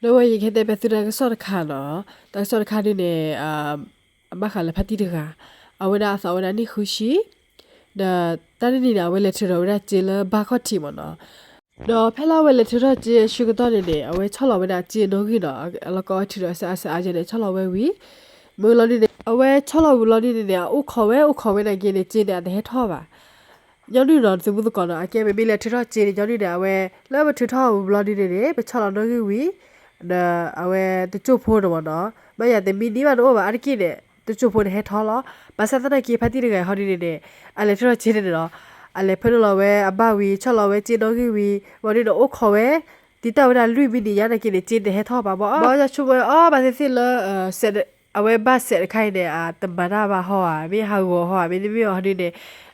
ဒီးဝဲယကဟဲတဲပၠးသုတၢ်ကစီၣ်တခါနီၤ, တၢ်ကစီၣ်တခါဒ်န့ၣ် အဘၣ်ဃးလၢဖါတံၢ်တဂၤ, အဝဲဒၣ်အသးဝဲဒၣ်နံၣ်ဃုဆံ, ဒီးတၢ်တနံၤန့ၣ် အဝဲလဲၤထုးထီၣ်ဝဲဒၣ်စ့လၢဘၣ်ခီၣ်ထံးမ့ၢ်နီၤ, ဒီးဖဲလၢအဝဲလဲၤထုးထီၣ်စ့အဆၢကတီၢ်န့ၣ်န့ၣ် အဝဲဆီၣ်လီၤဝဲဒၣ်စ့နီၣ်ဂံၢ်နီၤ, အလီၢ်ကီဝဲထုးထီၣ်စ့အါစ့အါယဲန့ၣ် ဆီၣ်လီၤဝဲဝံၤ, မ့ၢ်လီၤဒ်န့ၣ် အဝဲဆီၣ်လီၤဝံၤလီၤဒ်န့ၣ်န့ၣ် အအိၣ်ခိးဝဲအိၣ်ခိးဝဲနာ်က့န့ၣ် စ့န့ၣ် အတဟဲထီၣ်ဘၣ် ညီနုၢ်နီၤ သုးမုၢ်သကိးနီၤ, အကဲပမ့ၢ်လဲၤထုးထီၣ်စ့န့ၣ် ညီနုၢ်န့ၣ် အဝဲ လၢပထုးထီၣ်ဝံၤဘျီဒ်န့ၣ်န့ၣ် ပဆီၣ်လီၤနီၣ်ဂံၢ်ဝံၤ, ဒီးအဝဲတစိၢ်ဖိန့ၣ်မ့ၢ်နီၤ, ဘၣ်ယၤတမံနံၤဘၣ်တအိၣ်ဘၣ်အါတက့ၢ်န့ၣ် တစိၢ်ဖိန့ၣ်ဟဲထီၣ်လီၤ. ဘၣ်ဆၣ်သနာ်က့ ဖါတံၢ်တဂၤအံၤဟီဒ်န့ၣ်န့ၣ် အလဲၤထုးထီၣ်စ့န့ၣ်န့ၣ်လီၤ, အလဲၤဖၢနုာ်လီၤဝဲအဘၣ်ဝံၤ ဆီၣ်လီၤဝဲစ့နီၣ်ဂံၢ်ဝံၤ ဘျီဒ်န့ၣ် အိၣ်ခိးဝဲ တံာ်တာ်ဝဲဒၣ်လွံၢ်မံနံၤညါနာ်က့န့ၣ် စ့တဟဲထီၣ်ဘၣ်ဘၣ်, ဘၣ်ဆၣ်ဆိကမိၣ်ဝဲအီၤ ဘၣ်သ့ၣ်သ့ၣ်လၢ အဝဲဘၣ်စဲးတခါအံၤန့ၣ် အတမၤတၢ်ဘၣ်ဟီဧါ, မ့ၢ်ဟးဂီၤဟီဧါ, မ့တမ့ၢ်အီၤဟီဒ်န့ၣ်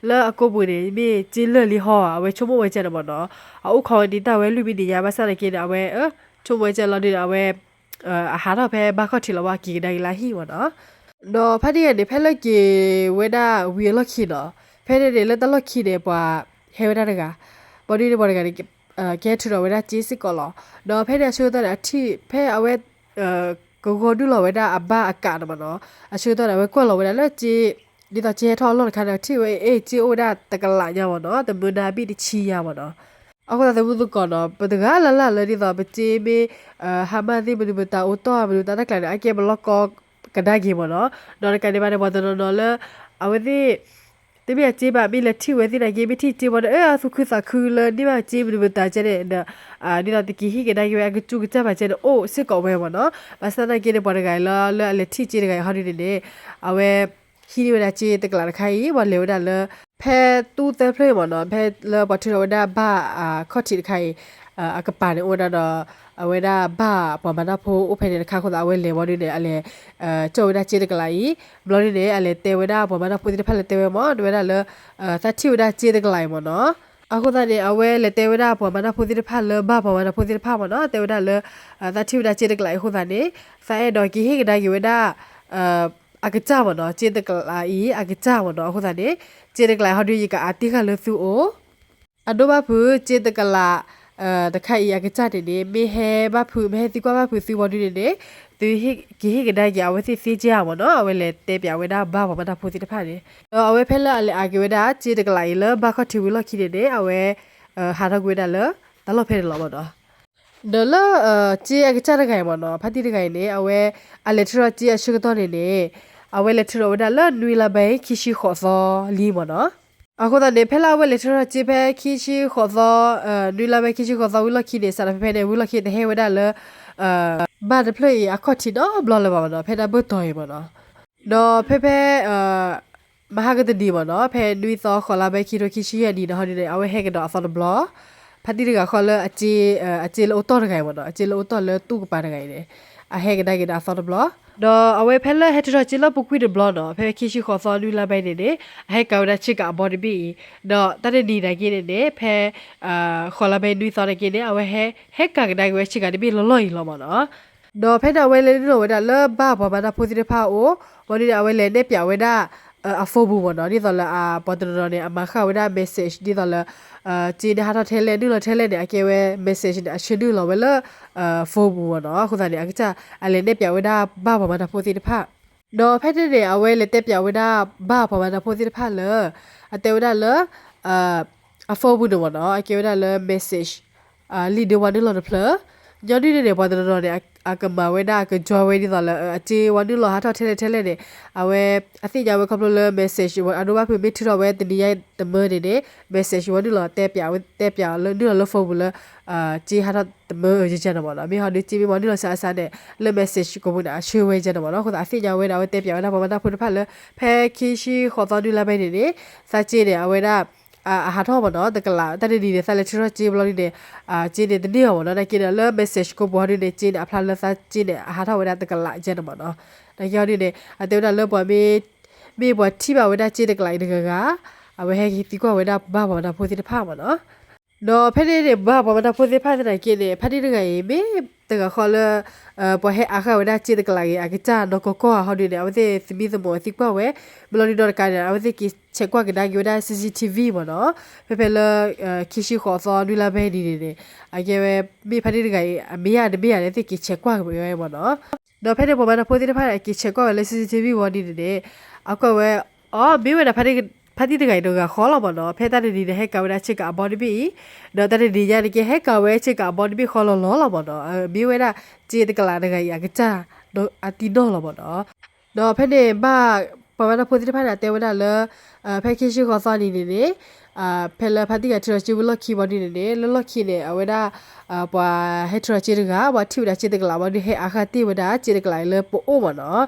လၢအကိာ်ပူၤန့ၣ် မ့ၢ်စ့လၢာ်လံဟီဧါ, အဝဲဆိကမိၣ်ဝဲကဲန့ၣ်မ့ၢ်နီၤ, အအိၣ်ခိးဝဲတံာ်တာ်ဝဲလွံၢ်မံနံၤညါ ဘၣ်ဆၣ်နာ်က့န့ၣ် အဝဲ ဆိကမိၣ်ဝဲကဲလီၤဒ်န့ၣ် အဝဲ အဟးထီၣ်ဖဲဘၣ်ခီၣ်ထံးလီၤ ဝဲက့ၤကဒါက့ၤလၢဟံၣ်မ့ၢ်နီၤ, ဒီးဖါတံၢ်တဂၤန့ၣ် ဖဲလၢက့ၤဝဲဒၣ်ဝံၤအလီၢ်ခံနီၤ, ဖဲန့ၣ်န့ၣ် လၢတၢ်လီၢ်ခံန့ၣ် ပှၤဟဲဝဲဒၣ်တဂၤ, ဘျီဒ်န့ၣ် ပှၤတဂၤန့ၣ် ကဟဲထုးထီၣ်ဝဲဒၣ်စ့စ့ၢ်ကီးလီၤ. ဒီးဖဲန့ၣ်အဆၢကတီၢ်န့ၣ် အထံၣ်ဖဲအဝဲ ကဂီၤနုာ်လီၤဝဲဒၣ်အဘၣ်အကးန့ၣ်မ့ၢ်နီၤ, အဆၢကတီၢ်န့ၣ် အဝဲကွၢ်လီၤဝဲဒၣ်လၢစ့ ဒ်သိးစ့ဟဲထီၣ်အလီၢ်တခါန့ၣ် ထံၣ်ဝဲအ့ၣ် စ့အိၣ်ဝဲဒၣ်တကလးညါမ့ၢ်နီၤ, တမၢနါဘ့ၣ်တဆံညါမ့ၢ်နီၤ, အဃိသတးသုးမုၢ်သကိးနီၤ ပတဂၤလၢ်လၢ်လၢဒ်သိးပစ့မ့ၢ် ဟါမၢ်သ့ၣ် မနုၤမတၤအိၣ်တီၢ် မနုၤတၢ်တၢ်ကျးန့ၣ် အကဲပလီၢ်ကီကဒါက့ၤမ့ၢ်နီၤ, ဒီးတကးဒံးဘၣ်န့ၣ် ပှၤတနီၤနီၤလၢ အဝဲသ့ၣ် တမ့ၢ်အစ့ဘၣ် မ့ၢ်လဲၤထံၣ်ဝဲသ့ၣ်နာ်က့ မ့ၢ်ထံၣ်စ့ဘၣ်ဒီး အသူၣ်ခုသးခုလၢန့ၢ်ဘၣ်စ့မနုၤမတၤကဲန့ၣ်ဒီး ဒ်သိးတက့ၤဟ့ၣ်ကဒါက့ၤဝဲအကစူၢ်ကစၢ်ဘၣ်ကဲန့ၣ် အိၣ်စ့ၢ်ကီးဝဲမ့ၢ်နီၤ, ဘၣ်ဆၣ်သနာ်က့န့ၣ် ပှၤတဂၤအံၤလၢ လၢအလဲၤထံၣ်စ့တဂၤအံၤဟီဒ်န့ၣ်န့ၣ် အဝဲ ဟံးန့ၢ်ဝဲဒၣ်စ့တကလးတခါအံၤ ပှၤလဲၤဝဲဒၣ်လၢ ဖဲသူသၢဖျၢၣ်အံၤမ့ၢ်နီၤ ဖဲလၢပှၤထုးထီၣ်ဝဲဒၣ်ဘၣ်အခီၣ်ထံးတခါအံၤ အကပၤန့ၣ်အိၣ်ဝဲဒၣ်ဒီး အဝဲဒၣ်ဘၣ်ပှၤမၤတၢ်ဖိအိၣ်ဖဲန့ၣ်တခါအဃိသတး အဝဲလဲၤဝံၤဒ်န့ၣ် အလဲၤ ကၠီၣ်ဝဲဒၣ်စ့တကလးအံၤ ဘျီဒ်န့ၣ် အလဲၤတဲဝဲဒၣ်ပှၤမၤတၢ်ဖိသ့ၣ်တဖၣ်လဲၤတဲဝဲမ့ၢ် တဲဝဲဒၣ်လၢ သးထံၣ်ဝဲဒၣ်စ့တကလးအံၤမ့ၢ်နီၤ အဃိသတးန့ၣ် အဝဲလဲၤတဲဝဲဒၣ်ပှၤမၤတၢ်ဖိသ့ၣ်တဖၣ်လၢဘၣ်ပှၤမၤတၢ်ဖိသ့ၣ်တဖၣ်မ့ၢ်နီၤ တဲဝဲဒၣ်လၢ သးထံၣ်ဝဲဒၣ်စ့တကလးအံၤအဃိသတးန့ၣ် သးအဲၣ်ဒိးက့ၤဟ့ၣ်ကဒါက့ၤဝဲဒၣ် အကစၢ်မ့ၢ်နီၤ စ့တကလးအံၤအကစၢ်မ့ၢ်နီၤ အဃိသတးန့ၣ် စ့တကလးအံၤဟီဒုးယကအးတ့ၢ်ဃာ်လၢသုအိၣ် အဒိဘၣ်ဖုး စ့တကလး တခါအံၤအကစၢ်န့ၣ်န့ၣ် မ့ၢ်ဟဲဘၣ်ဖုး မ့ၢ်ဟဲသံကွၢ်ဘၣ်ဖုးသုဝံၤဒုးန့ၣ်န့ၣ် သုက့ၤဟ့ၣ်ကဒါက့ၤအဝဲသ့ၣ်သ့က့ဧါမ့ၢ်နီၤ အဝဲလဲၤတဲပၠးဝဲဒၣ်ဘၣ်ပှၤမၤတၢ်ဖိသ့ၣ်တဖၣ်န့ၣ် ဒီးအဝဲဖဲလၢအလဲၤအးက့ၤဝဲဒၣ် စ့တကလးအံၤလၢဘၣ်ခီၣ်ထံးဝံၤလီၢ်ခံန့ၣ်န့ၣ် အဝဲ ဟးထီၣ်ကွံာ်ဝဲဒၣ်လၢ တၢ်လီၢ်ဖဲန့ၣ်လီၤမ့ၢ်နီၤ ဒီးလၢ စ့အကစၢ်တဂၤအံၤမ့ၢ်နီၤ ဖါတံၢ်တဂၤအံၤန့ၣ် အဝဲ အလဲၤထုးထီၣ်စ့အဆၢကတီၢ်န့ၣ်န့ၣ် အဝဲလဲၤထုးထီၣ်ဝဲဒၣ်လၢနွံလါဘဲခံဆံဃိးသီလံမ့ၢ်နီၤ အဃိသတးန့ၣ် ဖဲလၢအဝဲလဲၤထုးထီၣ်စ့ဖဲခံဆံဃိးသီ နွံလါဘဲခံဆံဃိးသီဝံၤလီၢ်ခံန့ၣ် စးထီၣ်ဖဲဖဲန့ၣ် ဝံၤလီၢ်ခံတဟဲဝဲဒၣ်လၢ ဘၣ်တဖျၢၣ်အံၤအခီၣ်ထံးနီတဘျီလၢၤဘၣ်မ့ၢ်နီၤ ဖဲတၢ်ဘၢၣ်တီၤအံၤမ့ၢ်နီၤ ဒီးဖဲဖဲ မဟါကတနံၤမ့ၢ်နီၤ ဖဲနွံသီဃိးလါဘဲခံထိခံဆံယဲၢ်နံၤန့ၣ် ဟီဒုးန့ၣ် အဝဲဟဲကဒီးအသီတဘျီ ဖါတံၢ်တဂၤဃီလၢ အစ့လၢအိၣ်တီၢ်တဂၤအံၤမ့ၢ်နီၤ အစ့လၢအိၣ်တီၢ်လၢတူၢ်ကပၤတဂၤအံၤန့ၣ် အဟဲကဒါက့ၤဒီးအသီတဘျီ ဒီးအဝဲဖဲလၢဟဲထုးထီၣ်စ့လၢပူၤကွံာ်တဘျီနီၤ ဖဲခံဆံဃိးသီနွံလါဘဲန့ၣ်န့ၣ် အဟဲကၤဝဲဒၣ်ဆ့ကၤအဘီတဘ့ၣ်အံၤ ဒီးတၢ်တနံၤနာ်က့န့ၣ်န့ၣ် ဖဲ ဃိးလါဘဲနွံသီနာ်က့န့ၣ် အဝဲဟဲ ဟဲကၤကဒါက့ၤဝဲဆ့ကၤတဘ့ၣ်လီၤလီၤအံၤလီၤမ့ၢ်နီၤ ဒီးဖဲန့ၣ်အဝဲလဲၤနုာ်လီၤဝဲဒၣ်လၢဘၣ်ပှၤမၤတၢ်ဖိသ့ၣ်တဖၣ်အအိၣ် ဘျီဒ်န့ၣ် အဝဲလဲၤနဲၣ်ပၠးဝဲဒၣ် အ phone ပူၤမ့ၢ်နီၤ ဒ်သိးလၢအပှၤတနီၤနီၤန့ၣ် အမၤဃာ်ဝဲဒၣ် message ဒ်သိးလၢ စ့န့ၣ်ဟးထီၣ်ထဲလဲၣ် နုာ်လီၤထဲလဲၣ်န့ၣ် အကဲဝဲ message န့ၣ် အဆှၢနုာ်လီၤဝဲလၢ phone ပူၤမ့ၢ်နီၤ အဃိသတးန့ၣ် အကစၢ် အလဲၤနဲၣ်ပၠးဝဲဒၣ်ဘၣ်ပှၤမၤတၢ်ဖိသ့ၣ်တဖၣ် ဒီးဖဲန့ၣ်န့ၣ် အဝဲလဲၤတဲပၠးဝဲဒၣ်ဘၣ်ပှၤမၤတၢ်ဖိသ့ၣ်တဖၣ်လၢ အတဲဝဲဒၣ်လၢ အ phone ပူၤန့ၣ်မ့ၢ်နီၤ အကဲဝဲဒၣ်လၢ message လံာ်ဒၢဝဲနုာ်လီၤတဖျၢၣ် ညီနုၢ်န့ၣ်န့ၣ် ပှၤတနီၤနီၤန့ၣ် အကမၤဝဲဒၣ် အက join ဝဲဒ်သိးလၢ အစ့ဝဲနုာ်လီၤဟးထီၣ်ထဲလဲၣ်ထဲလဲၣ်န့ၣ် အဝဲ အသ့ၣ်ညါဝဲခီဖျိလၢ message အဒိဘၣ်ဖုးမ့ၢ်ထုးထီၣ်ဝဲတနံၤညါတမၢန့ၣ်န့ၣ် message ဝဲနုာ်လီၤတဲပၠးဝဲ တဲပၠးလၢနုာ်လီၤလၢ phone ပူၤလၢ စ့ဟးထီၣ်တမၢယဲန့ၣ်မ့ၢ်နီၤ မ့ၢ်ဟီဒုးစ့မ့ၢ်ဝဲနုာ်လီၤစးအါစးန့ၣ် လၢ message ကိးပူၤန့ၣ် အဆှၢဝဲယဲန့ၣ်မ့ၢ်နီၤ အဃိသတး အသ့ၣ်ညါဝဲဒၣ် အဝဲတဲပၠးဝဲဒၣ်ပှၤမၤတၢ်ဖိတဖၣ်လၢ ဖဲခံဆံဃိးသီနွံလါဘဲန့ၣ်န့ၣ် သးစ့န့ၣ် အဝဲဒၣ် အဟးထီၣ်မ့ၢ်နီၤ တကလး တၢ်တနံၤန့ၣ် သးလဲၤထုးထီၣ်စ့ဘျီဒ်န့ၣ် စ့န့ၣ်တန့ၢ်အီၤမ့ၢ်နီၤ နာ်က့ဒီးလၢ message ကိးပူၤဟီဒုးန့ၣ် စ့န့ၣ် အဖျါလၢသးစ့န့ၣ် အဟးထီၣ်ဝဲဒၣ်တကလးယဲန့ၣ်မ့ၢ်နီၤ နာ်က့ဟီဒုးန့ၣ် အတဲဝဲဒၣ်လၢပှၤမ့ၢ် မ့ၢ်ပှၤထံၣ်ဘၣ်ဝဲဒၣ်စ့တကလးအံၤတဂၤဂၤ အဝဲဟဲက့ၤသံကွၢ်ဝဲဒၣ်ဘၣ်ပှၤမၤတၢ်ဖိသ့ၣ်တဖၣ်မ့ၢ်နီၤ ဒီးဖဲန့ၣ်န့ၣ် ဘၣ်ပှၤမၤတၢ်ဖိသ့ၣ်တဖၣ်သနာ်က့န့ၣ် ဖါတံၢ်တဂၤအံၤ မ့ၢ်တဂၤဃီလၢ ပှၤဟဲအါဃာ်ဝဲဒၣ်စ့တကလးဂ့ၤအကစၢ်နီၢ်ကီၢ်ကီၢ်ဧါဟီဒုန့ၣ် အဝဲသ့ၣ်သမံသမိးသံကွၢ်ဝဲ, မ့ၢ်လီၤဒုဒီးတကးန့ၣ် အဝဲသ့ၣ်က့ၤဆဲးကွၢ်ကဒါက့ၤဝဲဒၣ် C C T V မ့ၢ်နီၤ, ဖဲဖဲလၢ ခံဆံဃိးသီနွံလါဖဲန့ၣ်န့ၣ်န့ၣ် အကဲဝဲ မ့ၢ်ဖါတံၢ်တဂၤအံၤ အမ့ၢ်ဧါတမ့ၢ်ဧါန့ၣ် သ့ၣ်က့ၤဆဲးကွၢ်ဝဲမ့ၢ်နီၤ. ဒီးဖဲန့ၣ်ပှၤမၤတၢ်ဖိသ့ၣ်တဖၣ်န့ၣ် အက့ၤဆဲးကွၢ်ဝဲလၢ C C T V ဝံၤဒုန့ၣ်န့ၣ် အကွၢ်ဝဲ အီ မ့ၢ်ဝဲဒၣ် ဖါတံၢ်တဂၤအံၤတဂၤဃီလီၤမ့ၢ်နီၤ, ဖဲတၢ်တနံၤန့ၣ်ဟဲကၤဝဲဒၣ်ဆ့ကၤအဘီတဘ့ၣ်အံၤ, ဒီးတၢ်တနံၤညါန့ၣ်က့ဟဲကၤဝဲဆ့ကၤအဘီတဘ့ၣ်ဃီလီၤလီၤလီၤမ့ၢ်နီၤ, မ့ၢ်ဝဲဒၣ် စ့တကလးတဂၤအံၤအကစၢ် အတံၤနီၢ်လီၤမ့ၢ်နီၤ. ဒီးဖဲန့ၣ်ဘၣ် ပှၤမၤတၢ်ဖိသ့ၣ်တဖၣ်န့ၣ် အတဲဝဲဒၣ်လၢ ဖဲခံဆံဃိးသီနံၤန့ၣ်န့ၣ် ဖဲလၢဖါတံၢ်တဂၤထုးထီၣ်စ့ဝံၤလီၢ်ခံဘီဒုန့ၣ်န့ၣ် လၢလီၢ်ခံန့ၣ် အဝဲဒၣ် ပှၤဟဲထုးထီၣ်စ့တဂၤ ပှၤထံၣ်ဝဲဒၣ်စ့တကလးဘီဒုဟဲအါဃာ်တ့ၢ်ဝဲဒၣ် စ့တကလးအံၤလၢပအိၣ်မ့ၢ်နီၤ.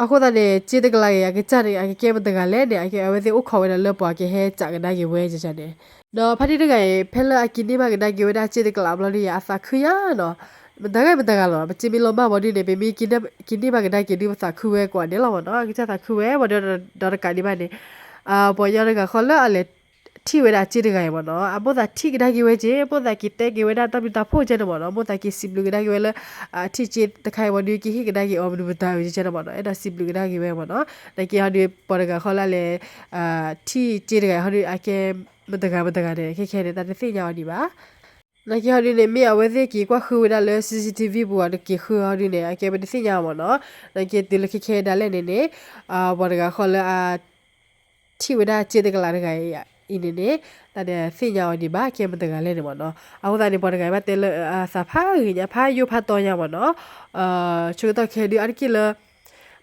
အဃိသတးန့ၣ် စ့တကလးအံၤအကစၢ်န့ၣ် အကကဲမတဂၤလဲၣ်န့ၣ် အကဲအဝဲသ့ၣ်အိၣ်ခိးဝဲဒၣ်လၢပှၤကဟဲစးကဒါက့ၤဝဲန့ၣ် ဒီးဖါတံၢ်တဂၤအံၤ ဖဲလၢအက့ၤန့ၢ်ဘၣ်ကဒါက့ၤဝဲဒၣ်စ့တကလးဘီဒုယၤ အသးခုညါနီၤ, မတၤဂ့ၤမတၤဂ့ၤလီၤ ပစ့မ့ၢ်လီၤဘၣ်ဘီဒုန့ၣ် ပမ့ၢ်က့ၤန့ၢ်ဘၣ်ကဒါက့ၤဒုပသးခုဝဲကိးဂၤဒဲးလီၤမ့ၢ်နီၤ, အကစၢ်သးခုဝဲ ဘီဒုဒီးတကးဒံးဘၣ်န့ၣ် ပှၤကညီတဂၤဃီလၢအလဲၤထံၣ်ဝဲဒၣ်စ့တဂၤအံၤမ့ၢ်နီၤ, အမိၣ်သးထံၣ်ကဒါက့ၤဝဲက့ၤ မိၣ်သးက့ၤတဲက့ၤဝဲဒၣ်တၢ်ဘျုးတၢ်ဖှိၣ်ကဲန့ၣ်မ့ၢ်နီၤ, မိၣ်သးက့ၤစံးဘျုးကဒါက့ၤဝဲလၢ အထံၣ်စ့တခါအံၤဘီဒုက့ၤဟ့ၣ်ကဒါက့ၤအီၤမနုၤမတၤဝဲကဲန့ၣ်မ့ၢ်နီၤ, အဲၣ်ဒိးစံးဘျုးကဒါက့ၤဝဲမ့ၢ်နီၤ, နာ်က့ဟီဒု ပှၤတဂၤဃီလၢအလဲၤ ထံၣ်စ့တဂၤအံၤဟီဒု အကဲမတဂၤမတဂၤန့ၣ် ခဲခဲန့ၣ် တၢ်တသ့ၣ်ညါအီၤဒံးဘၣ်. နာ်က့ဟီဒုန့ၣ် မ့ၢ်အဝဲသ့ၣ်က့ၤကွၢ်ဃုဝဲဒၣ်လၢ C C T V ပူၤအတက့ၤဃုဟီဒုန့ၣ် အကဲပတသ့ၣ်ညါအီၤမ့ၢ်နီၤ, နာ်က့တုၤလၢခဲခဲဒၣ်လဲာ်န့ၣ်န့ၣ် ပှၤတဂၤဃီလၢအ ထံၣ်ဝဲဒၣ်စ့တကလးတဂၤအံၤန့ၣ်န့ၣ် တၢ်တသ့ၣ်ညါအီၤဒံးဘၣ် ကဲမတဂၤလဲၣ်န့ၣ်မ့ၢ်နီၤ, အဃိသတးန့ၣ် ပှၤတဂၤအံၤဘၣ်တဲလၢအသးဖးဂ့ၤညါ ဖးယိၣ်ဖးတီညါမ့ၢ်နီၤ, ဆၢကတီၢ်ခဲဒုအါတက့ၢ်လၢ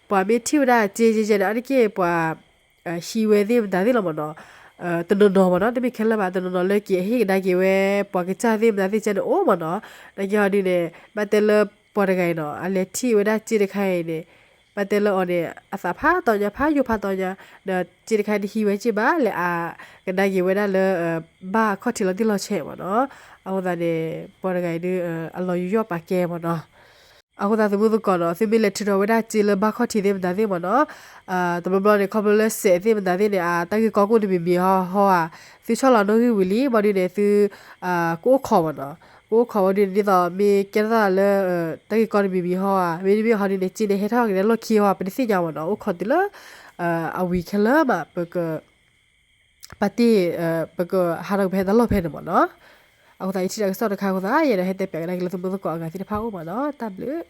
ပှၤမ့ၢ်ထံၣ်ဝဲဒၣ်စ့ကဲကဲန့ၣ် အါတက့ၢ်ပှၤ ဟံးဝဲသ့ၣ်မတၤသ့ၣ်လီၤမ့ၢ်နီၤ, တနီၤနီၤမ့ၢ်နီၤ တမ့ၢ်ခဲလၢာ်ဘၣ် တနီၤနီၤလၢက့ၤဟ့ၣ်ကဒါက့ၤဝဲ ပှၤကစၢ်သ့ၣ်မတၤသ့ၣ်ကဲန့ၣ်အိၣ်မ့ၢ်နီၤ, နာ်က့ဟီဒုန့ၣ် ဘၣ်တဲလၢပှၤတဂၤအံၤနီၤ အလဲၤထံၣ်ဝဲဒၣ်စ့တခါအံၤန့ၣ် ဘၣ်တဲလၢအီၤန့ၣ် အသးဖးတီညါ ဖးယိၣ်ဖးတီညါ, ဒီးစ့တခါအံၤတဟံးဝဲစ့ဘၣ် လဲၤအါကဒါက့ၤဝဲဒၣ်လၢ ဘၣ်အခီၣ်ထံးလီၤတံၢ်လီၤဆဲးမ့ၢ်နီၤ, အဃိသတးန့ၣ် ပှၤတဂၤအံၤဒု အလီၤယူးယီၣ်ပာ်ကဲမ့ၢ်နီၤ. အဃိသတးသုမုၣ်သကိးနီၤ သုမ့ၢ်လဲၤထုးထီၣ်ဝဲဒၣ်စ့လၢဘၣ်ခီၣ်ထံးသ့ၣ်မတၤသ့ၣ်မ့ၢ်နီၤ, တဘျီဘျီန့ၣ် ခီဖျိလၢစဲးသ့ၣ်မတၤသ့ၣ်န့ၣ် အတၢ်ဂ့ၢ်ကီကိၣ်တမံၤမံၤဟီဟီဧါ, သုဆီၣ်လီၤနီၣ်ဂံၢ်ဝံၤလံ ဘၣ်ဒုန့ၣ် သု ကအိၣ်ခိးမ့ၢ်နီၤ, ကအိၣ်ခိးဝဲဒုန့ၣ် ဒ်သိးမ့ၢ်ကဲထီၣ်သးလၢ တၢ်ဂ့ၢ်ကီတမံၤမံၤဟီဧါ, မ့တမ့ၢ်ဟီဒုန့ၣ် စ့န့ၣ်ဟဲထီၣ်က့ၤလၢလီၢ်ခံဟီဧါ ပတသ့ၣ်ညါမ့ၢ်နီၤ, အိၣ်ခိးတုၤလၢ အဝံၤခဲလၢာ်မး ပက ပာ်တ့ၢ် ပကဟးထီၣ်က့ၤဖဲတၢ်လီၢ်ဖဲန့ၣ်မ့ၢ်နီၤ. အဃိသတး ယထံၣ်တၢ်ကစီၣ်တခါအဃိသတး ယအဲၣ်ဒိးဟဲတဲပၠးကဒါက့ၤလၢသုမုၣ်သကိးအဂၤသ့ၣ်တဖၣ်အိၣ်မ့ၢ်နီၤ. တၢ်ဘျုး